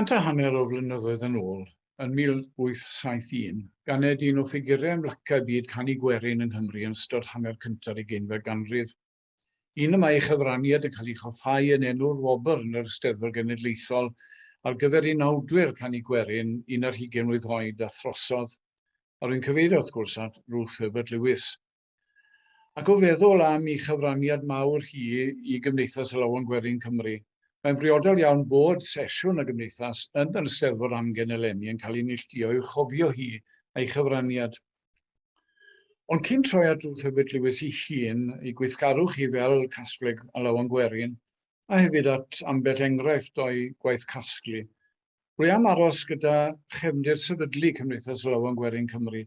150 o flynyddoedd yn ôl, yn 1871, ganed un o ffigurau amlycaf byd canu gwerin yng Nghymru yn ystod hanner cynta'r ugeinfed ganrif. Un y mae ei chyfraniad yn cael ei choffáu yn enw'r wobr yn yr Eisteddfod Genedlaethol ar gyfer unawdwyr canu gwerin un ar hugain mlwydd oed a throsodd. A rwy'n cyfeirio, wrth gwrs, at Ruth Herbert Lewis. Ac o feddwl am ei chyfraniad mawr hi i Gymdeithas Alawon Gwerin Cymru, mae'n briodol iawn bod sesiwn y Gymdeithas yn yr Eisteddfod Amgen eleni yn cael ei neilltuo i'w chofio hi a'i chyfraniad. Ond cyn troi at Ruth Herbert Lewis ei hun, ei gweithgarwch hi fel casgleg Alawon Gwerin, a hefyd at ambell enghraifft o'i gwaith casglu, Rwy am aros gyda chefndir sefydlu Cymdeithas Alawon Gwerin Cymru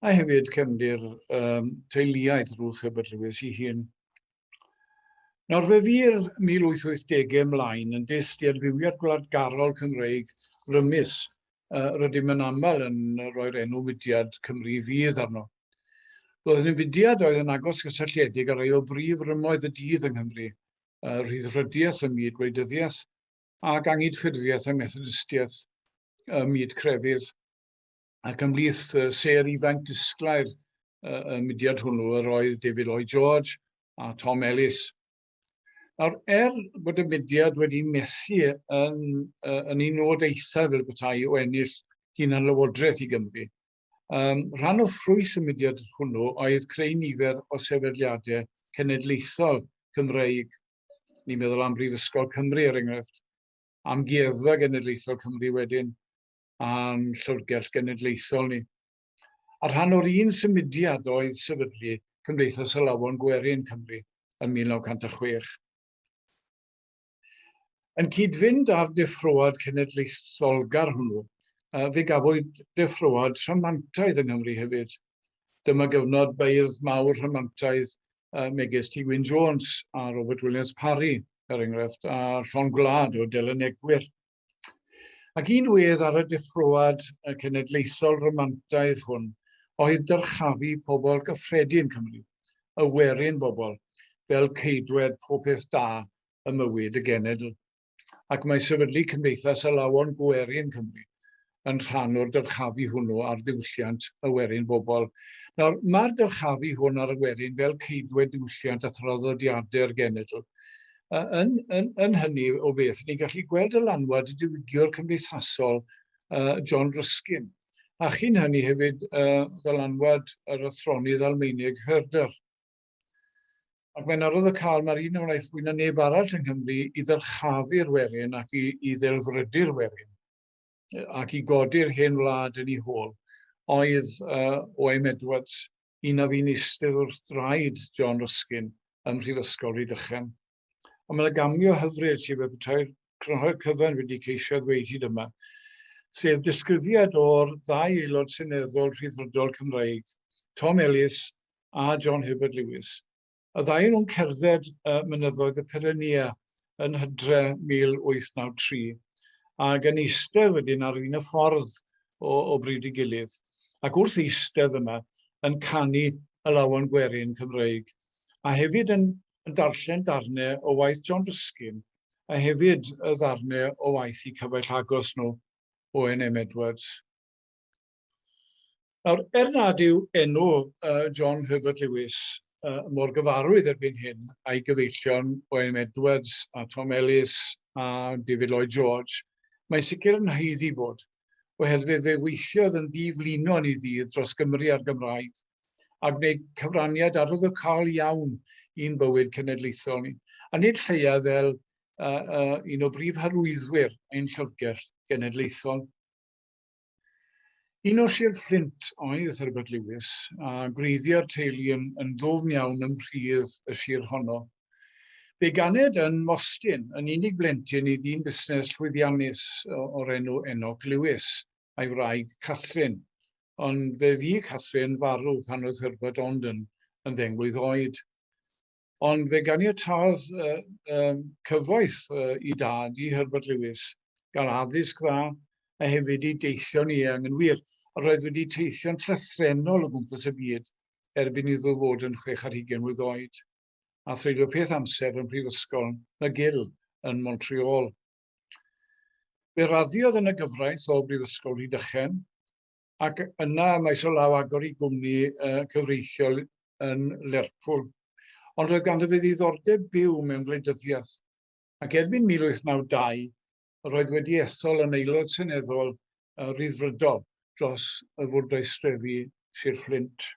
a hefyd cefndir um, teuluaeth Ruth Herbert Lewis ei hun. Nawr fe fu'r 1880au ymlaen yn dyst i adfywiad gwladgarol Cymreig rymus. Uh, rydym yn aml yn rhoi'r enw mudiad Cymru Fydd arno. Roedd yn fudiad oedd yn agos gysylltiedig â rhai o brif rymoedd y dydd yng Nghymru, uh, rhyddfrydiaeth ym myd gwleidyddiaeth, ac Anghydffurfiaeth a Methodistiaeth ym myd crefydd, ac ymhlith sêr ifanc disglair y mudiad hwnnw yr oedd David Lloyd George a Tom Ellis. Nawr, er bod y mudiad wedi methu yn, yn ei nod eithaf fel petai o ennill hunanlywodraeth i Gymru, um, rhan o ffrwyth y mudiad hwnnw oedd creu nifer o sefydliadau cenedlaethol Cymreig. Ni'n meddwl am Brifysgol Cymru, er enghraifft, Amgueddfa Genedlaethol Cymru wedyn, a'n Llyfrgell Genedlaethol ni. A rhan o'r un symudiad oedd sefydlu Cymdeithas Alawon Gwerin Cymru yn 1906. Yn cyd-fynd â'r deffroad cenedlaetholgar hwnnw, fe gafwyd deffroad rhamantaidd yng Nghymru hefyd. Dyma gyfnod beirdd mawr rhamantaidd megis T Gwyn Jones a Robert Williams Parry, er enghraifft, a Llon Gwlad o Delynegwyr. Ac un wedd ar y deffroad cenedlaethol rhamantaidd hwn oedd dyrchafu pobl gyffredin Cymru, y werin bobl, fel ceidwed pob peth da ym mywyd y genedl, ac mae sefydlu Cymdeithas Alawon Gwerin Cymru yn rhan o'r dyrchafu hwnnw ar ddiwylliant y werin bobl. Nawr, mae'r dyrchafu hwn ar y werin fel ceidwed diwylliant a thraddodiadau'r genedl. Yn, yn, yn hynny o beth, ni'n gallu gweld dylanwad y diwygiwr cymdeithasol uh, John Ruskin, a chyn hynny hefyd uh, ddylanwad yr athronydd Almaenig Herder. Ac mae'n arwyddocaol mae'r un a wnaeth fwy na neb arall yng Nghymru i ddyrchafu'r werin ac i, i ddelfrydu'r werin ac i godi'r hen wlad yn ei hôl oedd uh, O.M. Edwards, un a fu'n eistedd wrth draed John Ruskin ym Mhrifysgol Rhydychen. Ond mae'n gamio hyfryd sydd fel petai'r crynhoi'r cyfan wedi ceisio ddweud hyd yma, sef disgrifiad o'r ddau aelod seneddol rhyddfrydol Cymreig, Tom Ellis a John Herbert Lewis. Y ddau nhw'n cerdded uh, mynyddoedd y Pyrenea yn hydre 1893, ac yn eistedd wedyn ar un y ffordd o, o bryd i gilydd. Ac wrth eistedd yma, yn canu y lawon gwerin Cymreig, a hefyd yn, yn darllen darnau o waith John Ruskin, a hefyd y ddarnau o waith i cyfaill agos nhw, Owen M. Edwards. Nawr, er nad yw enw uh, John Herbert Lewis uh, mor gyfarwydd erbyn hyn a'i gyfeillion O.M. Edwards a Tom Ellis a David Lloyd George, mae'n sicr yn haeddu bod, oherwydd fe weithiodd yn ddiflino yn ei ddydd dros Gymru a'r Gymraeg, a gwneud cyfraniad arwyddocaol iawn i'n bywyd cenedlaethol ni, a nid lleia fel uh, uh, un o brif hyrwyddwyr ein llyfrgell genedlaethol. Un o Sir Fflint oedd Herbert Lewis, a gwreiddio'r teulu yn, yn ddwfn iawn ym mhridd y sir honno. Fe ganed yn Mostyn, yn unig blentyn i ddyn busnes llwyddiannus o'r enw Enoch Lewis a'i wraig Catherine, ond fe fu Catherine farw pan oedd Herbert ond yn, yn ddeng mlwydd oed. Ond fe ganiataodd uh, um, cyfoeth uh, i dad, i Herbert Lewis, gael addysg dda a hefyd i deithio'n eang yn wir. A roedd wedi teithio'n llythrennol o gwmpas y byd erbyn iddo fod yn 26 mlwydd oed, a threulio peth amser yn Prifysgol McGill yn Montreal. Fe raddiodd yn y gyfraith o Brifysgol Rhydychen, ac yna maes o law agor i gwmni cyfreithiol yn Lerpwl. Ond roedd ganddo fe ddiddordeb byw mewn gwleidyddiaeth, ac erbyn 1892 roedd wedi ethol yn aelod seneddol Rhyddfrydol dros y fwrdeistrefi Sir Fflint.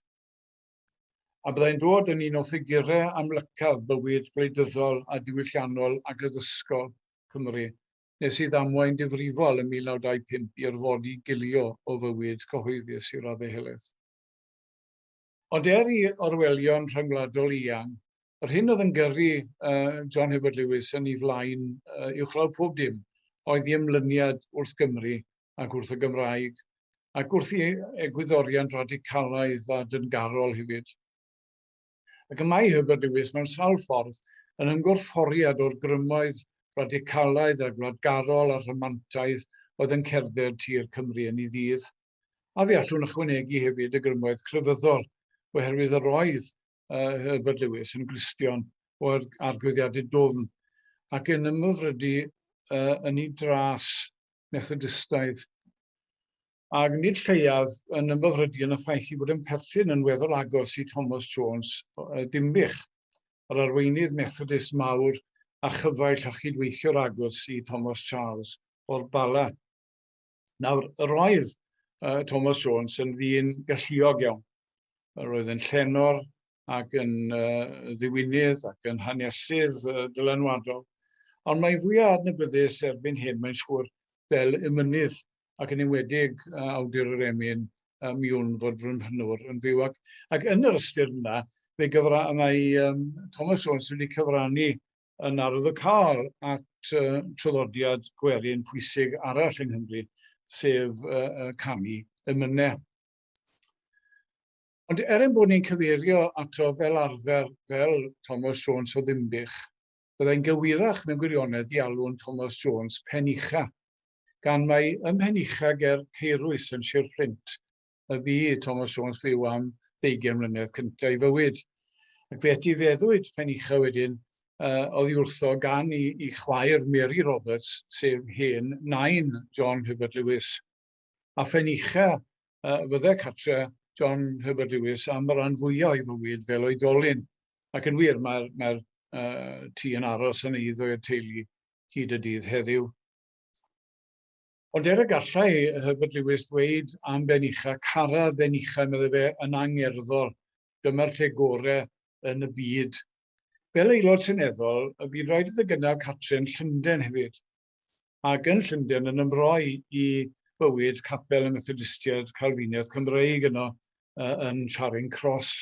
A byddai'n dod yn un o ffigurau amlycaf bywyd gwleidyddol a diwylliannol ac addysgol Cymru, nes i ddamwain difrifol yn 1925 i orfodi gilio o fywyd cyhoeddus i raddau helaeth. Ond er i orwelion rhyngwladol eang, yr hyn oedd yn gyrru John Herbert Lewis yn ei flaen uwchlaw pob dim oedd ei ymlyniad wrth Gymru ac wrth y Gymraeg, ac wrth ei egwyddorion radicalaidd a dyngarol hefyd. Ac y mae Herbert Lewis mewn sawl ffordd yn ymgorfforiad o'r grymoedd radicalaidd a gwladgarol a rhamantaidd oedd yn cerdded tir Cymru yn ei ddydd. A fe allwn ychwanegu hefyd y grymoedd crefyddol, oherwydd yr oedd Herbert Lewis yn Gristion o argyhoeddiadau dwfn ac yn ymhyfrydu yn ei dras Methodistaidd. Ac nid lleiaf yn ymhyfrydu yn y ffaith ei fod yn perthyn yn weddol agos i Thomas Jones Dinbych, yr arweinydd Methodist mawr a chyfaill a chydweithiwr agos i Thomas Charles o'r Bala. Nawr, yr oedd Thomas Jones yn ddyn galluog iawn. Yr oedd yn llenor ac yn ddiwinydd ac yn hanesydd dylanwadol. Ond mae fwyaf adnabyddus erbyn hyn, mae'n siŵr, fel emynydd ac yn enwedig awdur yr emyn mi wn fod fy mhrynwr yn fyw. Ac, ac yn yr ystyr yna, fe gyfra, mae Thomas Jones wedi cyfrannu yn arwyddocaol at traddodiad gwerin pwysig arall yng Nghymru, sef canu emynau. Ond er ein bod ni'n cyfeirio ato fel arfer fel Thomas Jones o Ddinbych, byddai'n gywirach mewn gwirionedd i alw'n Thomas Jones Penucha, gan mai ym Mhenucha ger Caerwys yn Sir Fflint y bu Thomas Jones fyw am ddeugain mlynedd cyntaf ei fywyd. Ac fe etifeddwyd Penucha wedyn oddi wrtho gan i, i chwaer Mary Roberts, sef hen nain John Herbert Lewis. A Phenucha fydde cartre John Herbert Lewis am y rhan fwyaf o'i fywyd fel oedolyn. Ac yn wir, mae'r mae tŷ yn aros yn eiddo i'r teulu hyd y dydd heddiw. Ond er y gallai Herbert Lewis ddweud am Benucha, cara Benucha, meddai fe, yn angerddol, dyma'r lle gore yn y byd. Fel aelod seneddol, y bu'n rhaid iddo gynnal cartre yn Llundain hefyd, ac yn Llundain yn ymroi i fywyd capel y Methodistiaid Calfinaidd Cymreig yno yn Charing Cross,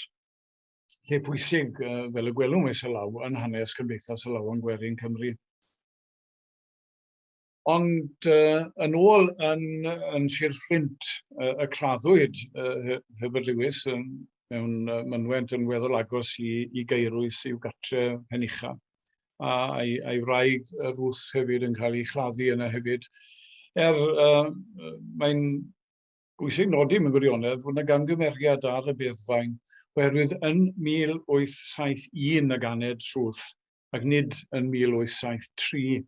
lle pwysig, fel y gwelwn maes o law, yn hanes Cymdeithas Alawon Gwerin Cymru. Ond yn ôl yn, yn Sir Fflint y claddwyd Herbert Lewis yn, mewn mynwent yn weddol agos i, i Gaerwys i'w gatre Penucha. A a'i, a'i wraig Ruth hefyd yn cael ei chladdu yna hefyd. Er uh, mae'n bwysig nodi mewn gwirionedd bod yna gamgymeriad ar y beddfaen oherwydd yn 1871 y ganed Ruth ac nid yn 1873.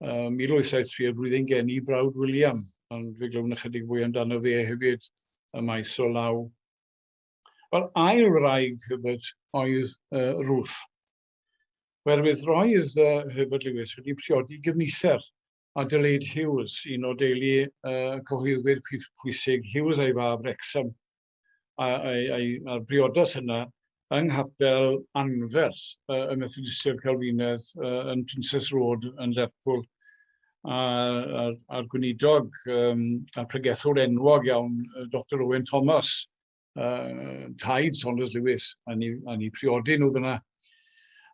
1873 y blwyddyn geni brawd William, ond fe glywn ychydig fwy amdano fe hefyd y maes o law. Wel, ail wraig Herbert oedd Ruth. Oherwydd roedd Herbert Lewis wedi priodi gyfnither Adelaide Hughes, un o deulu cyhoeddwyr pwysig Hughes a'i fab Wrexham, a'r briodas yna yng nghapel anferth y Methodistiaid Calfinaidd yn Princess Road yn Lerpwl. A'r, a'r gweinidog a'r pregethwr enwog iawn, Dr Owen Thomas, taid Saunders Lewis, a ni, a ni priodi nhw fyna.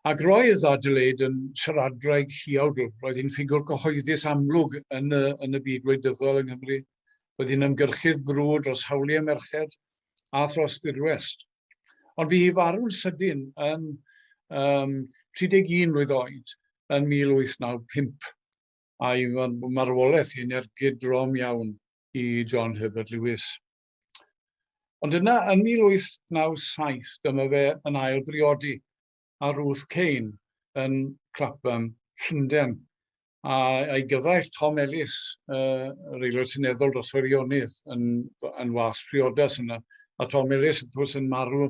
Ac roedd Adelaide yn siaradwraig huawdl, roedd hi'n ffigwr gyhoeddus amlwg yn y, yn y byd gwleidyddol yng Nghymru. Roedd hi'n ymgyrchydd brwd dros hawliau merched a thros dirwest. Ond bu hi farw'n sydyn yn um, 31 mlwydd oed yn 1895, a'i marwolaeth hi'n ergyd drom iawn i John Herbert Lewis. Ond yna, yn 1897, dyma fe yn ail briodi â Ruth Kane yn Clapham, Llundain. A a'i gyfaill Tom Ellis, yr aelod seneddol dros Feirionnydd, yn, yn was priodas yna. A Tom Ellis, wrth gwrs, yn marw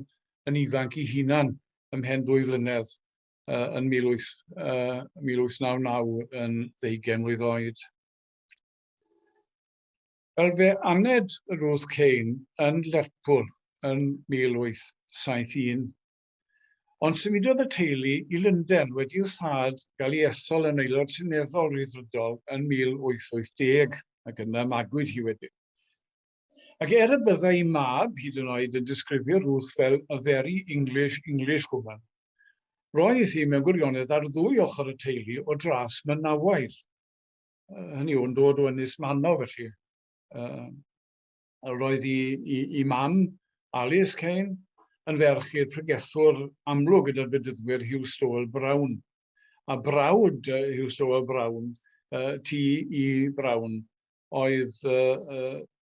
yn ifanc i hunan ymhen 2 flynedd yn 18, 1899 yn ddeugain mlwydd oed. Wel, fe aned Ruth Caine yn Lerpwl yn 1871. Ond symudodd y teulu i Lundain wedi i'w thad gael ei ethol yn Aelod Seneddol Rhyddfrydol yn 1880, ac yna magwyd hi wedyn. Ac er y byddai ei mab hyd yn oed yn disgrifio Ruth fel a very English English woman, roedd hi mewn gwirionedd ar ddwy ochr y teulu o dras Manawaidd. Hynny yw, yn dod o Ynys Manaw felly. Roedd i, i, i mam, Alice Caine, yn ferch i'r pregethwr amlwg gyda'r Bedyddwyr Hugh Stowell Brown. A brawd Hugh Stowell Brown, T. E. Brown, oedd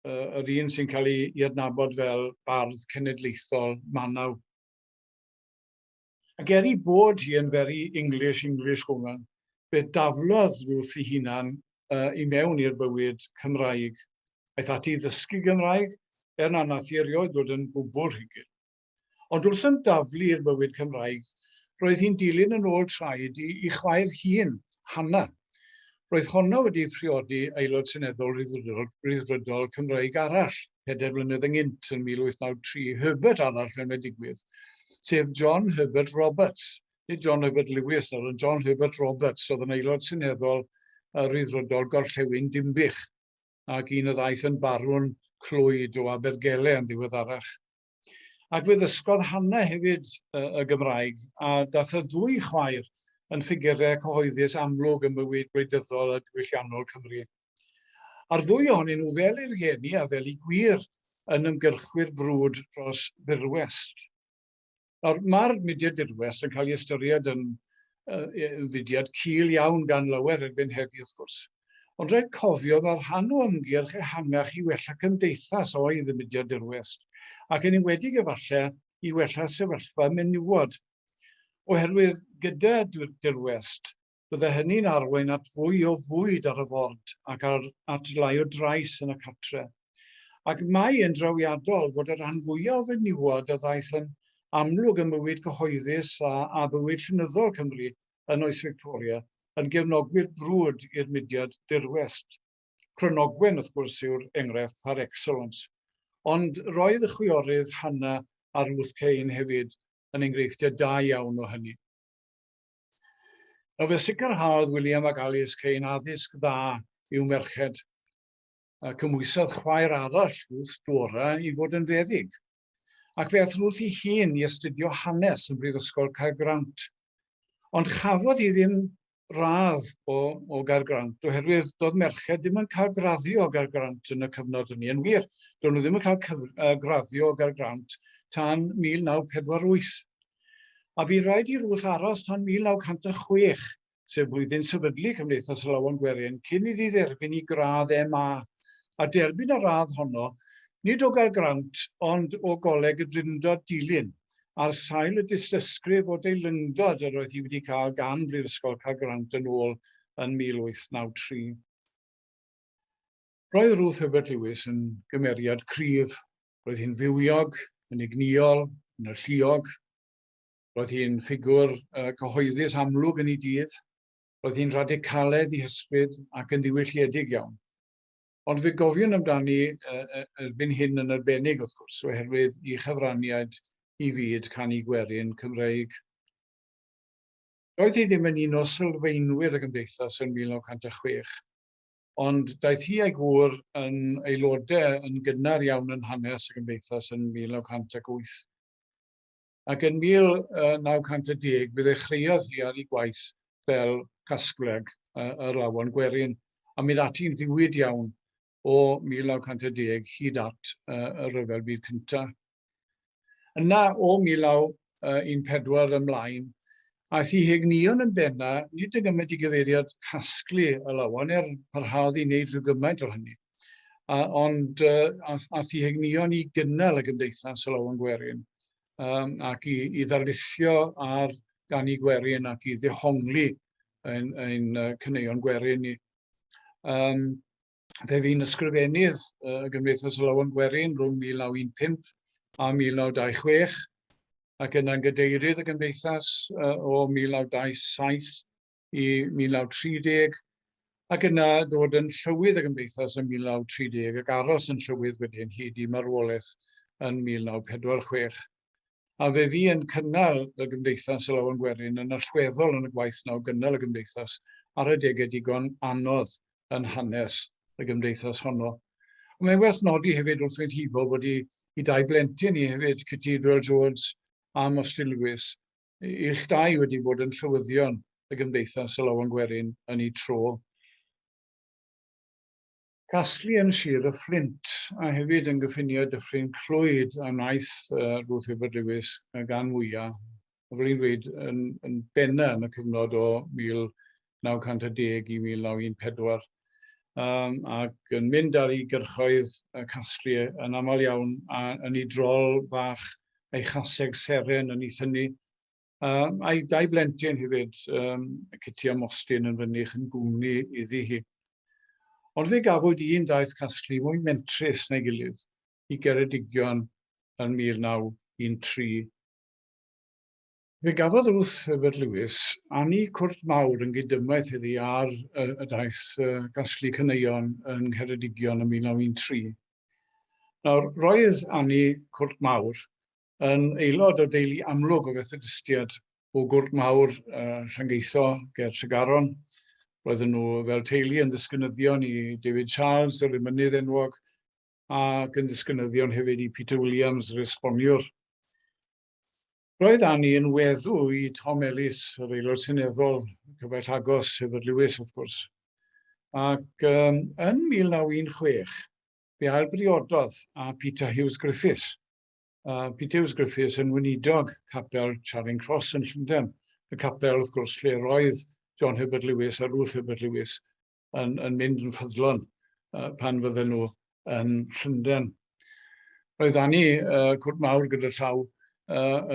yr un sy'n cael ei adnabod fel bardd cenedlaethol Manaw. Ac er ei bod hi yn very English, English woman, fe daflodd Ruth ei hunan i mewn i'r bywyd Cymraeg. Aeth ati i ddysgu Gymraeg, er na wnaeth hi erioed ddod yn gwbl rhugl. Ond wrth ymdaflu i'r bywyd Cymraeg, roedd hi'n dilyn yn ôl traed i, i chwaer hŷn, Hannah. Roedd honno wedi priodi Aelod Seneddol Rhyddfrydol, Rhyddfrydol Cymreig arall, pedair blynedd ynghynt yn 1893, Herbert arall fel mae'n digwydd, sef John Herbert Roberts. Nid John Herbert Lewis nawr, ond John Herbert Roberts, oedd yn aelod seneddol Rhyddfrydol Gorllewin Dinbych, ac un a ddaeth yn barwn Clwyd o Abergele yn ddiweddarach. Ac fe ddysgodd Hannah hefyd y Gymraeg, a daeth y ddwy chwaer yn ffigurau cyhoeddus amlwg ym mywyd gwleidyddol a diwylliannol Cymru. A'r ddwy ohonyn nhw, fel eu rhieni a fel eu gwŷr, yn ymgyrchwyr brwd dros ddirwest. Nawr, mae'r mudiad dirwest yn cael ei ystyried yn, yn fudiad cul iawn gan lawer erbyn heddi, wrth gwrs. Ond rhaid cofio mae rhan o ymgyrch ehangach i wella cymdeithas oedd y mudiad dirwest, ac yn enwedig efallai i wella sefyllfa menywod. Oherwydd gyda dirwest, Bydde hynny'n arwain at fwy o fwyd ar y ford ac ar, at lai o drais yn y cartre. Ac mae yn drawiadol fod y rhan fwyaf o fenywod a ddaeth yn amlwg ym mywyd cyhoeddus a, a bywyd llenyddol Cymru yn oes Victoria yn gefnogwyr brwd i'r mudiad dirwest. Cronogwen, wrth gwrs, yw'r enghraifft par excellence. Ond roedd y chwiorydd Hannah a Ruth Caine hefyd yn enghreifftiau da iawn o hynny. Nawr fe sicrhaodd William ac Alice Caine addysg dda i'w merched, a cymhwysodd chwaer arall, Ruth Dora, i fod yn feddyg. Ac fe aeth Ruth ei hun i astudio hanes yn Brifysgol Caergrawnt. Ond chafodd hi ddim radd o, o Gaergrawnt, oherwydd doedd merched ddim yn cael graddio o Gaergrawnt yn y cyfnod hynny. Yn wir, doedd nhw ddim yn cael cyf, graddio o Gaergrawnt tan 1948. A bu raid i Ruth aros tan 1906, sef blwyddyn sefydlu Cymdeithas Alawon Gwerin, cyn iddi dderbyn ei gradd MA. A derbyn y radd honno, nid o Gaergrawnt, ond o Goleg y Drindod Dulyn, ar sail y dystysgrif o deilyngdod yr oedd hi wedi cael gan Brifysgol Caergrawnt yn ôl yn 1893. Roedd Ruth Herbert Lewis yn gymeriad cryf. Roedd hi'n fywiog, yn egnïol, yn alluog. Roedd hi'n ffigwr uh, cyhoeddus amlwg yn ei dydd. Roedd hi'n radicaledd i hysbryd ac yn ddiwylliedig iawn. Ond fe gofiwn amdani uh, erbyn hyn yn arbennig, wrth gwrs, oherwydd i chyfraniad i fyd canu gwerin Cymreig. Doedd hi ddim yn un o sylfaenwyr y gymdeithas yn 1906, Ond daeth hi a'i gŵr yn aelodau yn gynnar iawn yn hanes y gymdeithas yn 1908. Ac yn 1910 fe ddechreuodd hi ar ei gwaith fel casgleg yr Alawon Gwerin, a mynd ati'n ddiwyd iawn o 1910 hyd at y Rhyfel Byd Cyntaf. Yna, o 1914 ymlaen, aeth ei hegnïon yn benna, nid yn gymaint i gyfeiriad casglu alawon, er parhaodd i wneud rhyw gymaint o hynny, a, ond uh, aeth, aeth ei hegnïon i gynnal y gymdeithas alawon gwerin, um, ac i, i ddarlithio ar ganu gwerin ac i ddehongli ein, ein caneuon gwerin ni. Fe fu'n ysgrifennydd y Gymdeithas Alawon Gwerin rhwng 1915 a 1926, ac yna'n gadeirydd y Gymdeithas o 1927 i 1930, ac yna dod yn llywydd y Gymdeithas yn 1930 ac aros yn llywydd wedyn hyd i marwolaeth yn 1946. A fe fu yn cynnal y Gymdeithas Alawon Gwerin yn allweddol yn y gwaith 'na o gynnal y Gymdeithas ar adegau digon anodd yn hanes y gymdeithas honno. Ond mae'n werth nodi hefyd wrth fynd hibo bod i, i dau blentyn i hefyd, Cathedral Jones a Mostyn Lewis, ill dau wedi bod yn llywyddion y Gymdeithas Alawon Gwerin yn eu tro. Casglu yn Sir y Fflint a hefyd yn gyffiniau Dyffryn Clwyd a wnaeth Ruth Herbert Lewis gan fwya', a fel i'n dweud, yn, yn benna yn y cyfnod o 1910 i 1914, ac yn mynd ar ei gyrchoedd y casglu yn aml iawn a yn ei drol fach a'i chaseg seren yn ei thynnu. A'i dau blentyn hefyd, Kitty a Mostyn yn fynych yn gwmni iddi hi. Ond fe gafwyd un daith casglu mwy mentrus na'i gilydd i Geredigion yn 1913. Fe gafodd Ruth Herbert Lewis Annie Cwrt Mawr yn gydymaith iddi ar y, y daith gasglu caneuon yng Ngheredigion yn 1913. Nawr, roedd Annie Cwrt Mawr yn aelod o deulu amlwg o Fethodistiaid o Gwrt Mawr Llangeitho ger Tregaron. Roedden nhw fel teulu yn ddisgynyddion i David Charles, yr emynydd enwog, ac yn ddisgynyddion hefyd i Peter Williams, yr esboniwr. Roedd Annie yn weddw i Tom Ellis, yr aelod seneddol, cyfaill agos Herbert Lewis, wrth gwrs. Ac um, yn 1916, fe ailbriododd â Peter Hughes Griffiths, Peter Hughes Griffiths yn weinidog capel Charing Cross yn Llundain, y capel wrth gwrs lle roedd John Herbert Lewis a Ruth Herbert Lewis yn, yn mynd yn ffyddlon pan fydden nhw yn Llundain. Roedd Annie Cwrt Mawr gyda llaw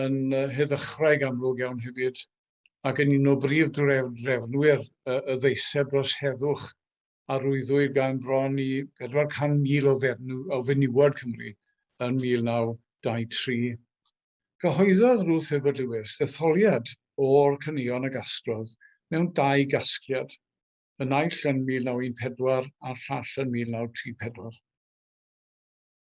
yn heddychwraig amlwg iawn hefyd ac yn un o brif drefnwyr y ddeiseb dros heddwch arwyddwyd gan bron i 400,000 o, o fenywod Cymru yn 1923. Cyhoeddodd Ruth Herbert Lewis ddetholiad o'r caneuon a gasglodd mewn dau gasgliad, y naill yn 1914 a'r llall yn 1934.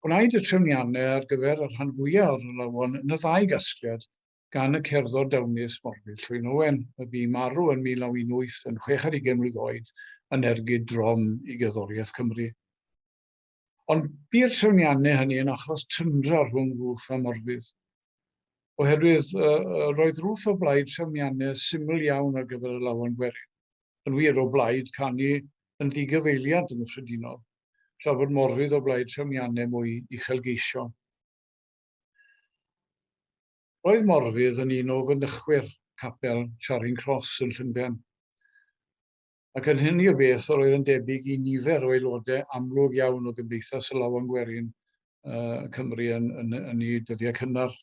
Gwnaed y trefniannau ar gyfer y rhan fwyaf o'r alawon yn y ddau gasgliad gan y cerddor dawnus Morfudd Llwyn Owen, y bu marw yn 1918 yn 26 mlwydd oed yn ergyd drom i gerddoriaeth Cymru. Ond bu'r trefniannau hynny yn achos tyndra rhwng Ruth a Morfudd. Oherwydd uh, roedd Ruth o blaid trefniannau syml iawn ar gyfer y lawan gwerin. Yn wir, o blaid canu yn ddigyfeiliant yn gyffredinol, tra bod Morfudd o blaid trefniannau mwy uchelgeisiol. Roedd Morfudd yn un o fynychwyr capel Charing Cross yn Llundain, ac yn hynny o beth yr oedd yn debyg i nifer o aelodau amlwg iawn o Gymdeithas y Lawan Gwerin uh, Cymru yn, yn, yn ei dyddiau cynnar.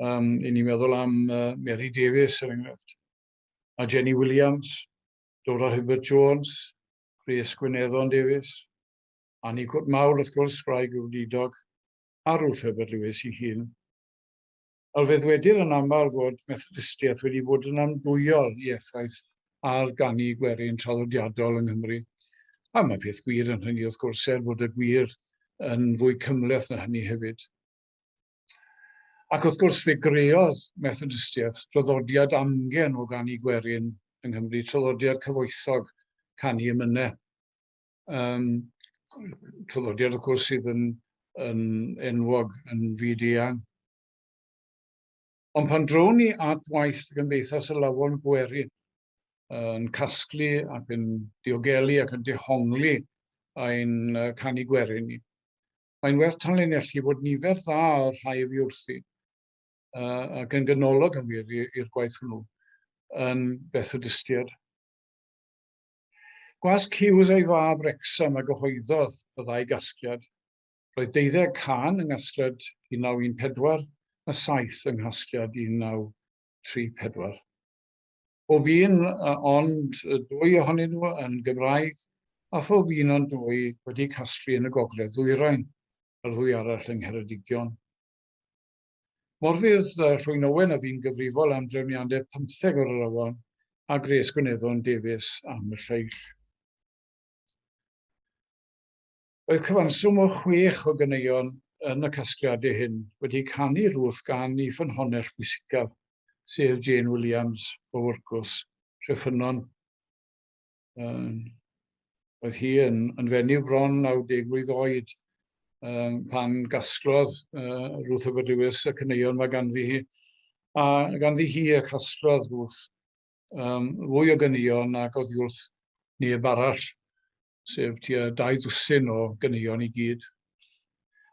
Um, I ni'n meddwl am uh, Mary Davies, er enghraifft, a Jenny Williams, Dora Hubert Jones, Grace Gwyneddon Davies, Annie Cwrt Mawr, wrth gwrs, gwraig y wlidog, a Ruth Herbert Lewis ei hun. Nawr fe ddwedir yn aml fod Methodistiaeth wedi bod yn andwyol i effaith ar ganu gwerin traddodiadol yng Nghymru. A mae peth gwir yn hynny wrth gwrs, er bod y gwir yn fwy cymhleth na hynny hefyd. Ac wrth gwrs fe greodd Methodistiaeth draddodiad amgen o ganu gwerin yng Nghymru, traddodiad cyfoethog canu emynau. Um, traddodiad, wrth gwrs, sydd yn, yn enwog yn fyd eang. Ond pan drown ni at waith y Gymdeithas Alawon Gwerin, yn casglu ac yn diogelu ac yn dehongli ein canu gwerin ni, mae'n werth tanlinellu bod nifer dda o'r rhai fi wrthi, ac yn ganolog yn wir i'r gwaith hwnnw, yn Fethodistiaid. Gwasg Hughes a'i fab Wrecsam a gyhoeddodd y ddau gasgliad. Roedd deuddeg cân yng nghasgliad 1914 a saith yng nghasgliad 1934. Pob un ond dwy ohonyn nhw yn Gymraeg, a phob un ond dwy wedi casglu yn y Gogledd Ddwyrain, a'r ddwy arall yng Ngheredigion. Morfudd Llwyn Owen a fu'n gyfrifol am drefniadau pymtheg o'r alawon, a Grace Gwyneddon Davies am y lleill. Roedd cyfanswm o chwech o ganeuon yn y casgliadau hyn wedi canu Ruth gan ei ffynhonnell bwysicaf, sef Jane Williams o Wrcws, Treffynnon. Roedd hi yn, yn fenyw bron 90 mlwydd oed um, pan gasglodd uh, Ruth Herbert Lewis y caneuon mae ganddi hi, a ganddi hi y casglodd Ruth um, fwy o ganeuon nag oddi wrth neb arall, sef tua 2 dwsin o ganeuon i gyd.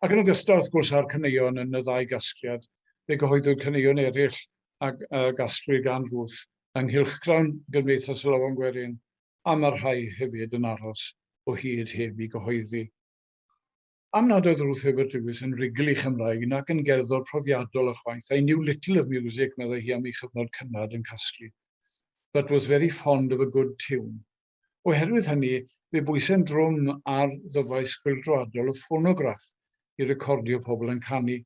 Ac yn ogystal, wrth gwrs, â'r caneuon yn y ddau gasgliad, fe gyhoeddwyd caneuon eraill a, a gasglwyd gan Ruth yng nghylchgrawn Gymdeithas y Lawon Gwerin, a mae rhai hefyd yn aros o hyd heb i gyhoeddi. Am nad oedd Ruth Herbert Lewis yn rhugl ei Chymraeg nac yn gerddor profiadol ychwaith, I knew little of music, meddai hi am ei chyfnod cynnar yn casglu, but was very fond of a good tune. Oherwydd hynny, fe bwyse'n drwm ar ddyfais chwyldroadol y ffonograff i recordio pobl yn canu,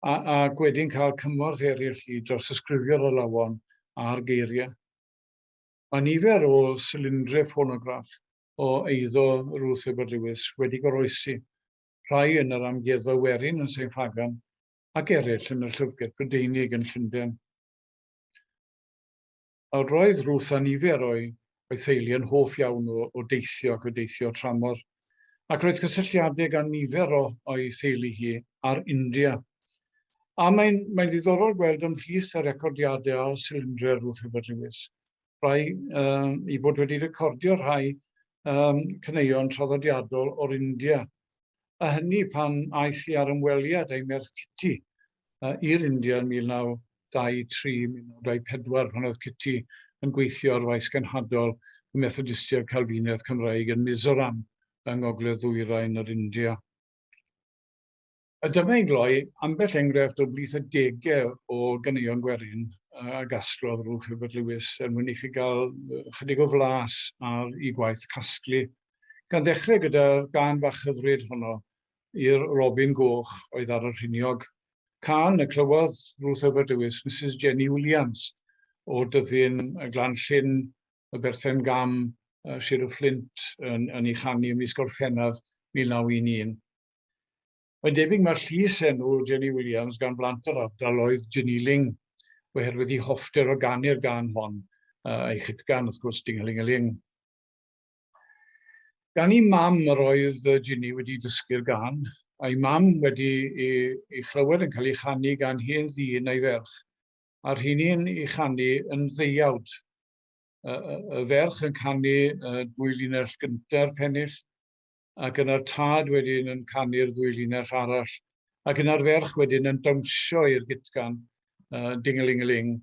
a, ac wedyn cael cymorth eraill i drawsysgrifio'r alawon a'r geiriau. Mae nifer o silindrau ffonograff o eiddo Ruth Herbert Lewis wedi goroesi, rhai yn yr Amgueddfa Werin yn Sain Ffagan ac eraill yn y Llyfrgell Brydeinig yn Llundain. Nawr, roedd Ruth a nifer o'i, o'i theulu yn hoff iawn o, o deithio ac o deithio tramor, ac roedd cysylltiadau gan nifer o, o'i theulu hi ar India. A mae'n, mae'n ddiddorol gweld ymhlith y recordiadau ar silindrau Ruth Herbert Lewis, rhai um, i fod wedi recordio rhai um, caneuon traddodiadol o'r India, a hynny pan aeth hi ar ymweliad ei merch Kitty uh, i'r India yn 1923, 1924, pan oedd Kitty yn gweithio ar faes genhadol y Methodistiaid Calfinaidd Cymraeg yn Mizoram, yng ngogledd ddwyrain yr India. A dyma i gloi ambell enghraifft o blith y degau o ganeuon gwerin a gasglodd Ruth Herbert Lewis er mwyn i chi gael chydig o flas ar ei gwaith casglu. Gan ddechrau gyda'r gân fach hyfryd honno i'r Robin Goch oedd ar y rhiniog. Cân y clywodd Ruth Herbert Lewis Misus Jenny Williams o dyddyn y Glan Llyn, y Berthen Gam, Sir y Fflint yn, yn ei chanu ym mis Gorffennaf 1911. Mae'n debyg mai'r llys enw Jenny Williams gan blant yr ardal oedd Jenny Ling, oherwydd ei hoffter o ganu'r gân hon, a'i chydgan, wrth gwrs, Ding-a-ling-a-ling. Gan ei mam yr oedd Ginny wedi dysgu'r gân, a'i mam wedi ei chlywed yn cael ei chanu gan hen ddyn a'i ferch, a'r rheini'n ei chanu yn ddeuawd. Y, y, y ferch yn canu dwy linell gynta'r pennill, ac yna'r tad wedyn yn canu'r ddwy linell arall, ac yna'r ferch wedyn yn dawnsio i'r gytgan, uh, ding-a-ling-a-ling,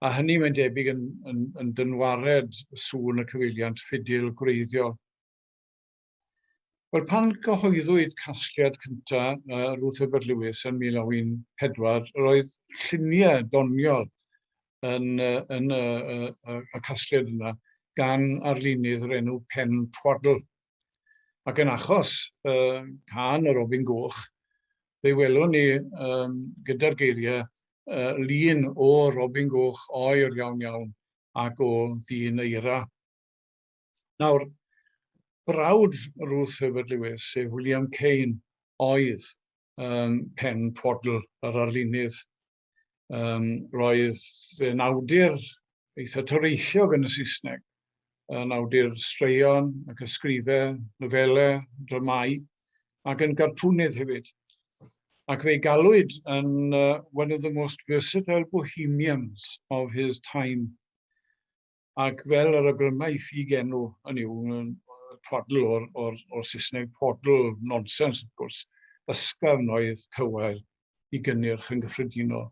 a hynny mae'n debyg yn, yn, yn dynwared sŵn y cyfeiliant ffidil gwreiddiol. Wel, pan gyhoeddwyd casgliad cyntaf uh, Ruth Herbert Lewis yn 1914, roedd lluniau doniol yn, uh, yn uh, uh, y casgliad yna gan arlunydd o'r enw Pen Twaddle. Ac yn achos uh, cân y Robin Goch, fe welwn ni um, gyda'r geiriau uh, lun o Robin Goch oer iawn iawn ac o ddyn eira. Nawr, brawd Ruth Herbert Lewis, sef William Kane, oedd um, pen twaddle yr arlunydd. Um, roedd yn awdur eitha toreithiog yn y Saesneg, yn awdur straeon ac ysgrifau, nofelau, dramâu, ac yn gartwnydd hefyd. Ac fe'i galwyd yn uh, one of the most versatile bohemians of his time. Ac fel yr awgryma i ffug enw, hynny yw, twaddle o'r, or, or Saesneg, twaddle, nonsense wrth gwrs, ysgafn oedd cywair i gynnyrch yn gyffredinol.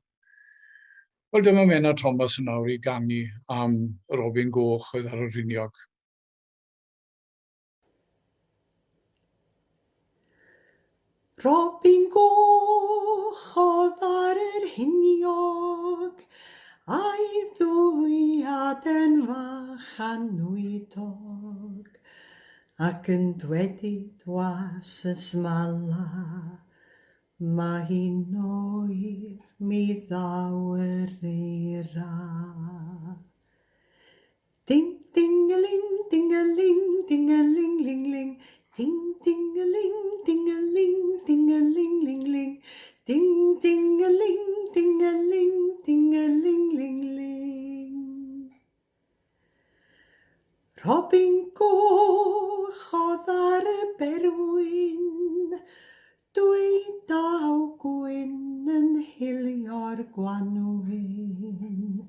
Wel, dyma Menna Thomas yn awr i ganu am y Robin Goch oedd ar y rhiniog. Robin goch oedd ar yr hiniog, a'i ddwy Goeden fach anwydog, ac yn dwedyd was y smala, mae hi'n oer, mi ddaw yr eira. Ding, ding-a-ling, ding-a-ling, ding-a-ling-ling-ling, ding, ding-a-ling, ding-a-ling, ding-a-ling-ling-ling, ding, ding-a-ling, ding-a-ling, ding-a-ling-ling-ling. Robin goch oedd ar y berwyn, dweud daw gwyn yn hilio'r gwanwyn,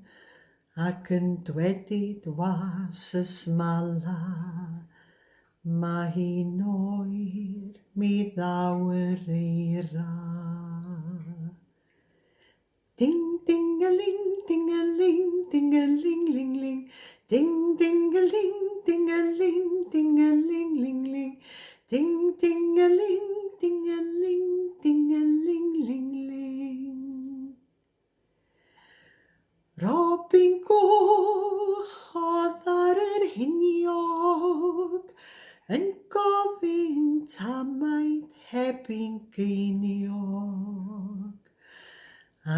ac yn dwedyd was y smala, mae hi'n oer, mi ddaw yr eira. Ding, ding-a-ling, ding-a-ling, ding-a-ling-ling-ling, ding, ding-a-ling, ding-a-ling, ding-a-ling-ling-ling, ding, ding-a-ling, ding-a-ling, ding-a-ling-ling-ling. Robin Goch oedd ar yr hiniog, yn gofyn tamaid heb un geiniog.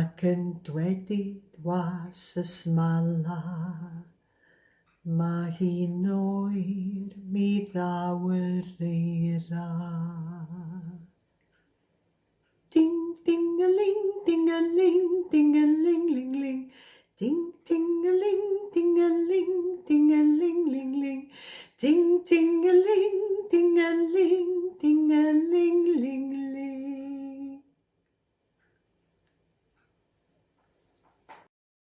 Ac yn dwedyd was y smala, Mae hi'n oer, mi ddaw yr eira. Ding, ding-a-ling, ding-a-ling, ding-a-ling-ling-ling, ding, ding-a-ling, ding-a-ling, ding-a-ling-ling-ling, ding, ding-a-ling, ding-a-ling, ding-a-ling-ling-ling.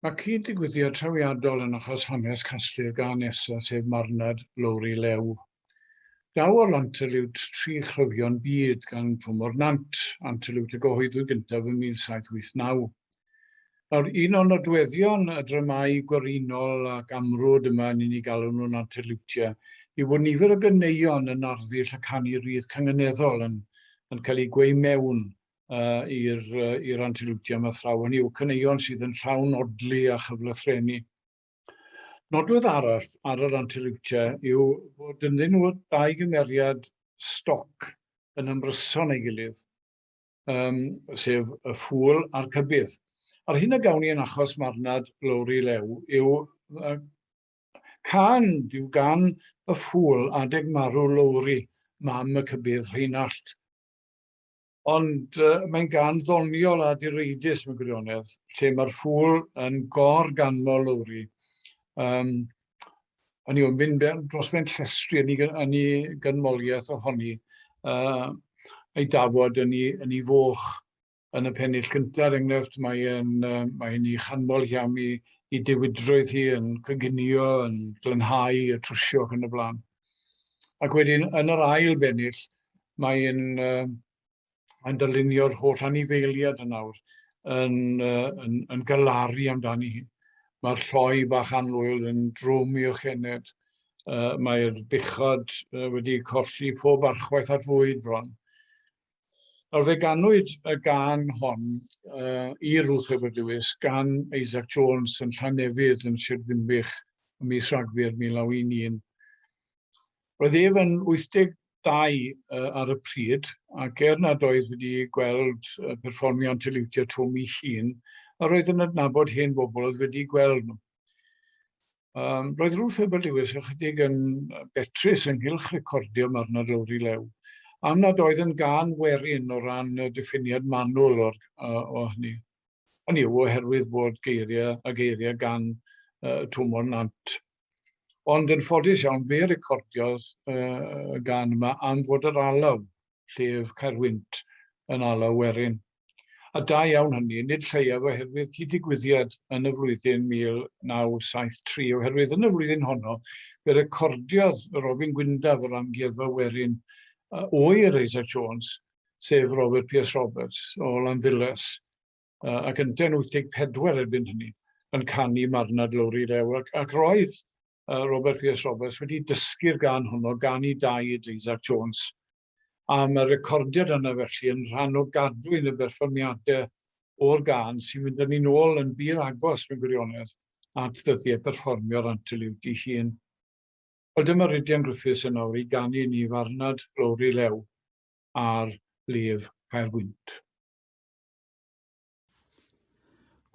Mae cyd-ddigwyddiad trawiadol yn achos hanes casglu'r gân nesaf, sef Marwnad Lowri Lew. Daw o'r Anterliwt Tri Chryfion Byd gan Twm o'r Nant, Anterliwt a gyhoeddwyd gyntaf yn 1789. Nawr, un o nodweddion y dramâu gwerinol ac amrwd yma, ni'n ei galw nhw'n anterliwtiau, yw bod nifer o ganeuon yn arddull y canu rhydd cynganeddol yn, yn cael eu gweu mewn uh, i'r uh, i'r antiludium a thraw, hynny yw caneuon sydd yn llawn odli a chyflythrennu. Nodwedd arall ar yr antilutia yw bod ynddyn nhw dau gymeriad stoc yn ymryson ei gilydd, um, sef y ffŵl a'r cybydd. A'r hyn a gawn ni yn achos marnad Lowri Lew yw cân yw gan y ffŵl adeg marw Lowri, mam y cybydd Rheinallt. Ond uh, mae'n gan ddoniol a direidus mewn gwirionedd, lle mae'r ffŵl yn gor-ganmol Lowri. Um, Hynny yw, mynd dros ben llestri yn ei, yn ei gynmoliaeth ohoni, uh, ei dafod yn ei, yn ei foch yn y pennill cyntaf, er enghraifft, mae'n uh, mae ei chanmol hi am ei, ei diwydrwydd hi yn coginio, yn glanhau, y trwsio ac yn y blaen. Ac wedyn, yn yr ail bennill, mae'n uh, mae'n dylunio'r holl anifeiliaid yn awr yn, uh, yn, yn galaru amdani hi. Mae'r lloi bach annwyl yn drwm i ochened. Uh, mae'r buchod uh, wedi colli pob archwaith at fwyd bron. Nawr fe ganwyd y gân hon uh, i Ruth Herbert Lewis gan Isaac Jones yn Llanefydd yn Sir Ddinbych ym mis Rhagfyr 1911. Roedd ef yn 82 ar y pryd, ac er nad oedd wedi gweld perfformio Anteliwtia Twm ei hun, yr oedd yn adnabod hen bobl oedd wedi gweld nhw. Um, roedd Ruth Herbert Lewis ychydig yn betrus ynghylch recordio Marnad Lowri Lew, am nad oedd yn gân werin o ran y diffiniad manwl o'r, uh, o hynny. Hynny yw, oherwydd bod geiriau a geiriau gan uh, Twm o'r Nant. Ond yn ffodus iawn, fe recordiodd uh, y gan yma am fod yr alaw, llef Caerwynt, yn alaw werin. A da iawn hynny, nid lleiaf oherwydd cyd-digwyddiad yn y flwyddyn 1973, oherwydd yn y flwyddyn honno, fe recordiodd Robin Gwyndaf o'r Amgueddfa Werin uh, oer Isaac Jones, sef Robert Pierce Roberts o Landdulas, uh, ac yntau'n 84 erbyn hynny, yn canu Marnad Lowri Rew, ac, ac roedd uh, Robert Pierce Roberts wedi dysgu'r gan honno gan ei daid Isaac Jones. A mae'r recordiad yna felly yn rhan o gadwyn y berfformiadau o'r gân sy'n mynd â ni'n ôl yn bur agos mewn gwirionedd. at ddyddiau perfformio'r anterliwt ei hun. Wel, dyma Rhydian Griffiths yn awr i ganu ni farnad Lowri Lew ar lef Caerwynt.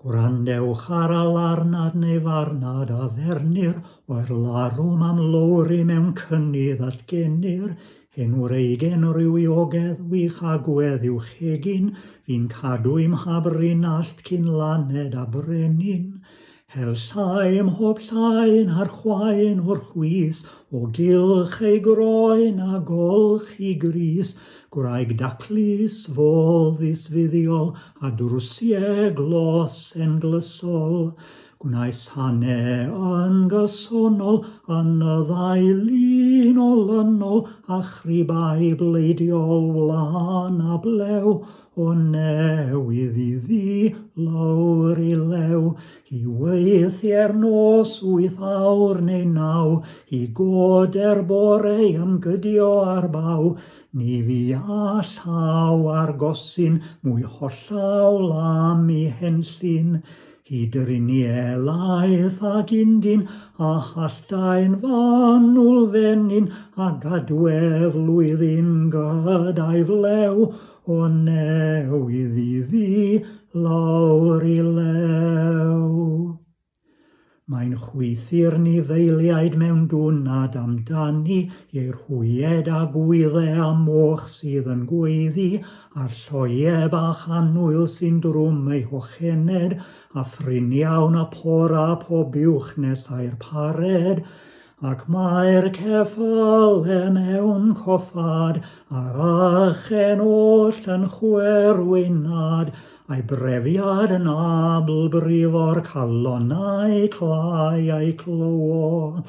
Gwrandewch ar alarnad neu farnad a fernir, oer larwm am lowri mewn cynnydd atgenir, hen wreigen rywiogedd wych agwedd i'w chegin, fu'n cadw i'm habrinallt cyn laned a brenin. Hel llai mhob llain a'r chwaen o'r chwys, o gylch ei groen a golch i grys, gwraig daclus, foddus fuddiol, a drwsie glos englysol. Gwnae sane yn gysonol, yn y ddau lun olynol, a chribau bleidiol wlân a blew, O newydd i ddi lawr i lew, Hi weithiau'r nos wyth awr neu naw, Hi god er boreu ymgydio ar baw, Ni fu a llaw ar gosyn mwy hollawl am i henllyn. Hi drinie laeth ag undyn, A halltai'n fanwl fenyn, A gadwe flwyddyn gyda'i flew, O newydd i ddi lawr i lew. Mae'n chwythu'r nifeiliaid mewn dwnad amdani, Ieir hwyed a gwydde a moch sydd yn gweiddi, A'r lloie bach annwyl sy'n drwm eu hochened, A phrin iawn y pora pob buwch nesau'r pared, Ac mae'r ceffyle mewn coffâd, A'r ychen oll yn chwerwinad, A'i brefiad yn abl brifo'r calonnau clai a'i clywo.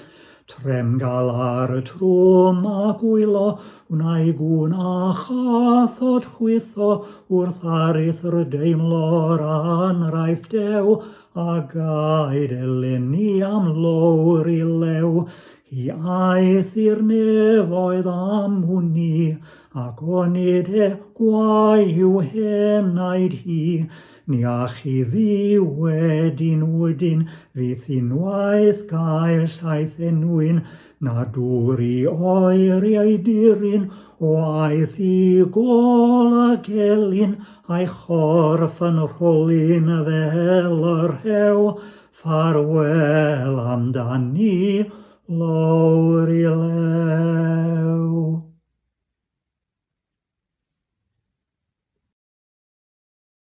Trem galar y trwm ac wylo, wnai gŵn a chathod chwitho wrth aruthr deimlo'r anrhaith dew, a gaed eleni am lowr i lew. Hi aeth i'r nefoedd am wn i, Ac onid e gwae yw henaid hi, Ni all hi ddiwedyn wydyn Fyth unwaith gael llaeth enwyn, Na dŵr i oeri ei diryn, O aeth i gôl y gelyn, A'i chorff yn rholyn fel y rhew, Ffarwel amdani, Lowri Lew.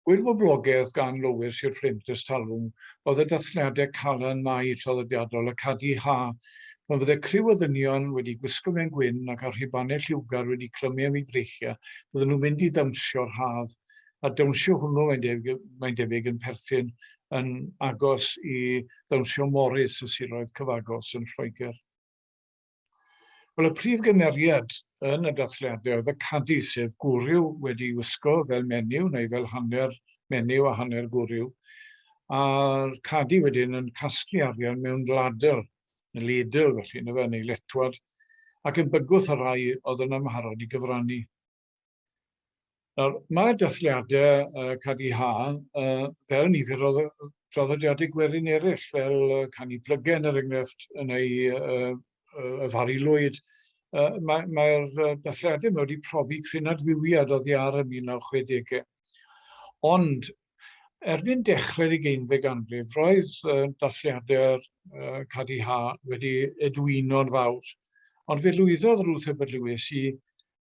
Gwir boblogaidd gan lowyr Sir Fflint ers talwm oedd y dathliadau Calan Mai traddodiadol y Cadi Ha, pan fydde criw o ddynion wedi gwisgo mewn gwyn ac â rhubanau lliwgar wedi clymu am eu breichiau, bydden nhw'n mynd i ddawnsio'r haf, a'r dawnsio hwnnw, mae'n debyg, mae'n debyg yn perthyn yn agos i ddawnsio Morris y siroedd cyfagos yn Lloegr. Wel, y prif gymeriad yn y dathliadau oedd y cadi, sef gwryw wedi wisgo fel menyw neu fel hanner menyw a hanner gwryw, a'r cadi wedyn yn casglu arian mewn ladl, neu ledl felly, neu fe, neu letwad, ac yn bygwth y rhai oedd yn amharod i gyfrannu. Nawr, mae dathliadau Cadi Ha, fel nifer o draddodiadau gwerin eraill, fel canu plygen, er enghraifft, neu y Fari Lwyd, mae'r mae dathliadau yma wedi profi cryn adfywiad oddi ar y 1960au. Ond, erbyn dechrau'r ugeinfed ganrif, roedd dathliadau'r Cadi Ha wedi edwino'n fawr. Ond fe lwyddodd Ruth Herbert Lewis i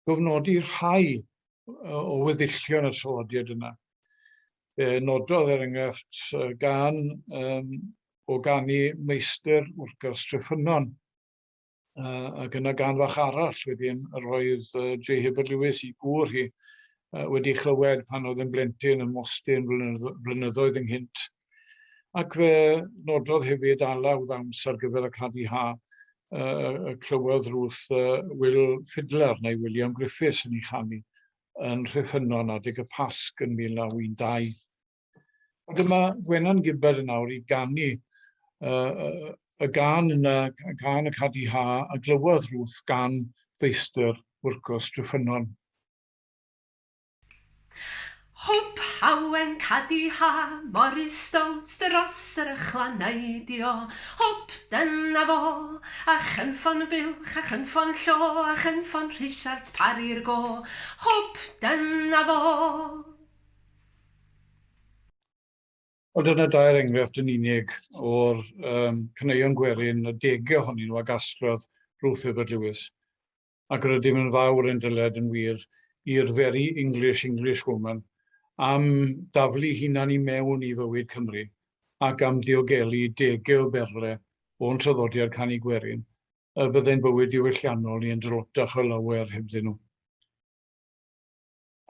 gofnodi rhai o weddillion y traddodiad yna. Fe nododd, er enghraifft, gan um, o ganu meistr wrcas Treffynnon, ac yna gan fach arall wedyn yr oedd J Herbert Lewis i gŵr hi wedi chlywed pan oedd yn blentyn ym Mostyn flynyddoedd ynghynt. Ac fe nododd hefyd alaw ddawns ar gyfer y Cadi Ha y clywodd Ruth Will Fiddler neu William Griffiths yn ei chanu yn Rhufynon adeg y Pasg yn 1912. A dyma Gwenan Gibbard yn awr i ganu y gân yna, gân y Cadi Ha, a glywodd Ruth gan feistr wrcos Treffynnon. Hwp hawen cadi ha, Morris Stout dros yr ychwaneidio. Hwp, dyna fo, a chynffon buwch, a chynffon llo, a chynffon Rhisiart Parri'r go. Hwp, dyna fo. Wel, dyna dair enghraifft yn unig o'r um, caneuon gwerin, y degau ohonyn nhw a gasglodd Ruth Herbert Lewis. Ac rydym yn fawr ein dyled yn wir i'r very English English woman am daflu hunan i mewn i fywyd Cymru ac am ddiogelu degau o berle o'n traddodiad canu gwerin, y byddai'n bywyd diwylliannol ni yn drotach o lawer hebddyn nhw.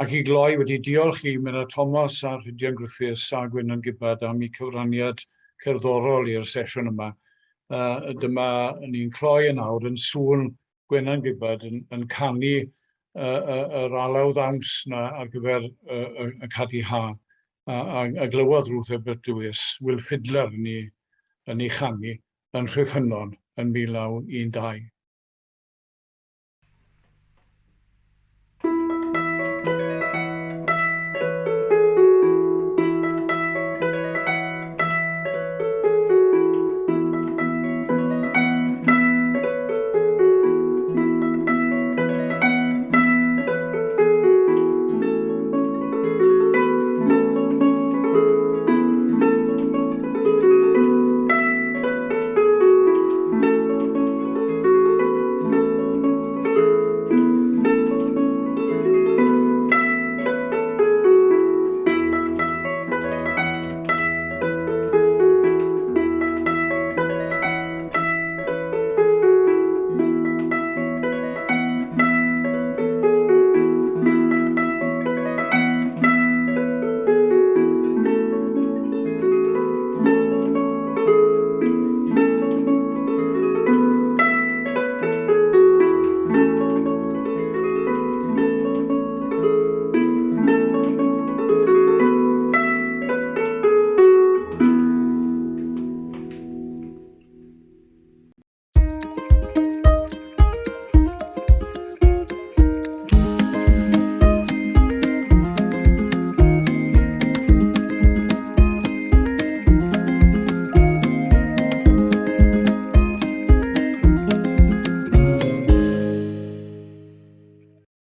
Ac i gloi, wedi diolch i Menna Thomas a Rhydian Griffiths a Gwennan Gibbard am eu cyfraniad cerddorol i'r sesiwn yma. Uh, dyma ni'n cloi yn awr yn sŵn Gwennan Gibbard yn, yn canu uh, uh, yr alaw ddawns na ar gyfer uh, y, y Cadi Ha. A, a, a glywodd Ruth Herbert Lewis, Will Fiddler yn ei, yn ei chanu yn Rhyffynon yn 1912.